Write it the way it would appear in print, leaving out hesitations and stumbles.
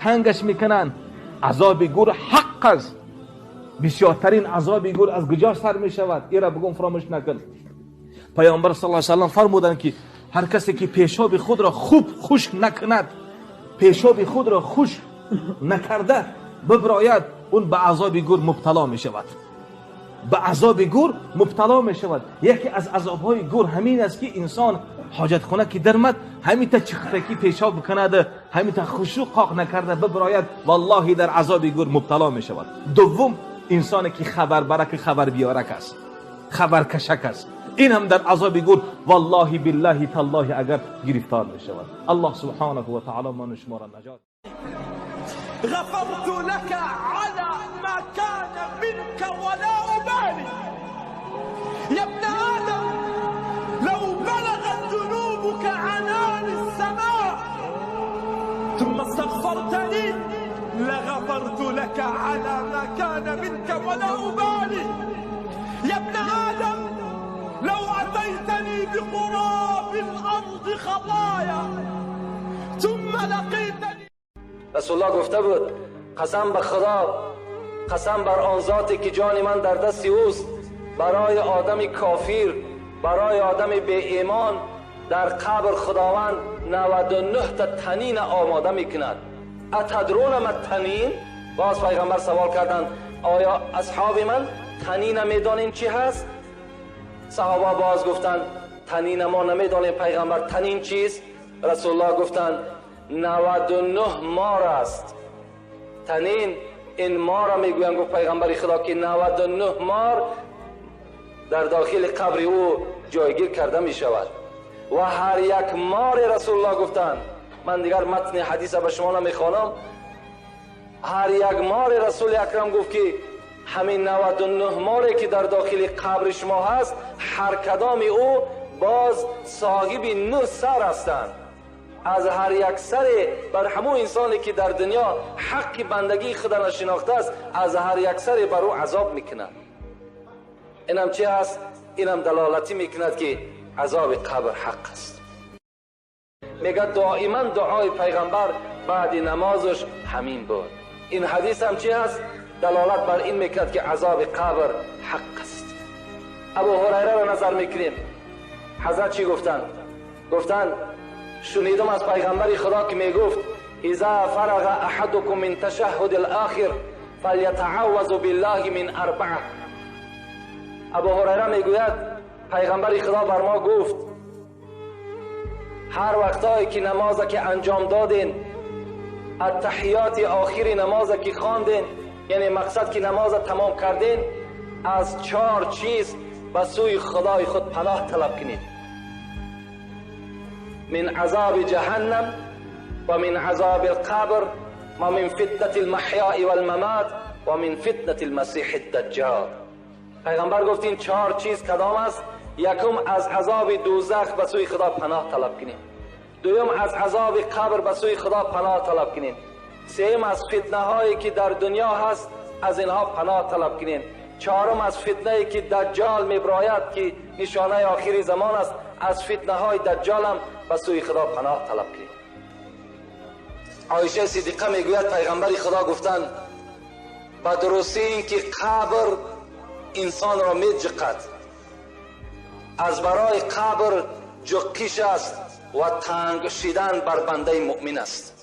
تنگش میکنن. عذاب گور حق است. بسیارترین عذاب گور از کجا سر میشود؟ ایرا بگم فراموش نکن. پیامبر صلی الله علیه و سلم فرمودند که هر کسی که پیشاب خود را خوب خشک نکند، پیشاب خود را خشک نکرده ببراید، اون به عذاب گور مبتلا می شود. به عذاب گور مبتلا می شود. یکی از عذابهای گور همین است که انسان حاجت خونه که درمد، همین تا چختکی پیشاب کند، همین تا خشوع قاق نکرده ببراید، والله در عذاب گور مبتلا می شود. دوم، انسانی که خبر برک، خبر بیارک است، خبر کشک است، این هم در عذاب گور والله بالله تالله اگر گرفتار می شود. الله سبحانه و تعالی من شما را نجات غفرت لك على ما كان منك ولا أبالي. يا ابن آدم، لو بلغت ذنوبك عنان السماء ثم استغفرتني لغفرت لك على ما كان منك ولا أبالي. يا ابن آدم، لو أتيتني بقراب الأرض خطايا ثم لقيتني رسول الله گفته بود: قسم به خدا، قسم بر آن ذاتی که جان من در دست اوست، برای آدم کافر، برای آدم بی ایمان در قبر خداوند 99 تا طنین آماده میکند. اتدرون ما الطنین؟ باز پیغمبر سوال کردند: آیا اصحاب من طنین میدانین چی هست؟ صحابه باز گفتند: طنین ما نمیدانیم پیغمبر، طنین چیست؟ رسول الله گفتند: 99 مار است. طنین این مار را میگویند. گفت پیغمبر خدا که 99 مار در داخل قبر او جایگیر کرده می شود و هر یک مار، رسول الله گفتند، من دیگر متن حدیث به شما نمیخوانم، هر یک مار، رسول اکرم گفت که همین 99 ماری که در داخل قبر شما هست، هر کدام او باز صاحب نه سر هستند. از هر یک سر بر همون انسانی که در دنیا حق بندگی خدا نشناخته است، از هر یک سر بر او عذاب میکند. اینم چی هست؟ اینم دلالتی میکند که عذاب قبر حق است. میگه دائما دعای پیغمبر بعد نمازش همین بود. این حدیث هم چی هست؟ دلالت بر این میکرد که عذاب قبر حق است. ابو هریره را نظر میکنیم. حضرت چی گفتند؟ گفتند: شنیدم از پیغمبر خدا که میگفت: اذا فرغ احدكم من تشهد الاخر فلیتعوذ بالله من اربعه. ابو هریره میگوید پیغمبر خدا بر ما گفت: هر وقتایی که نماز که انجام دادین، التحیات آخری نماز که خواندین، یعنی مقصد که نماز تمام کردین، از چهار چیز به سوی خدای خود پناه طلب کنید: من عذاب جهنم و من عذاب القبر و من فتنة المحیا والممات و من فتنة المسیح الدجال. پیغمبر گفت این چهار چیز کدام است؟ یکم، از عذاب دوزخ به سوی خدا پناه طلب کنیم. دوم، از عذاب قبر به سوی خدا پناه طلب کنیم. سوم، از فتنه هایی که در دنیا هست از اینها پناه طلب کنیم. چهارم، از فتنه که دجال میبراید که نشانه آخری زمان است، از فتنه های دجال هم به سوی خدا پناه طلب کنیم. عایشه صدیقه میگوید پیغمبر خدا گفتند: به درستی این که قبر انسان را میجقد، از برای قبر جقیش است و تنگ شدن بر بنده مؤمن است.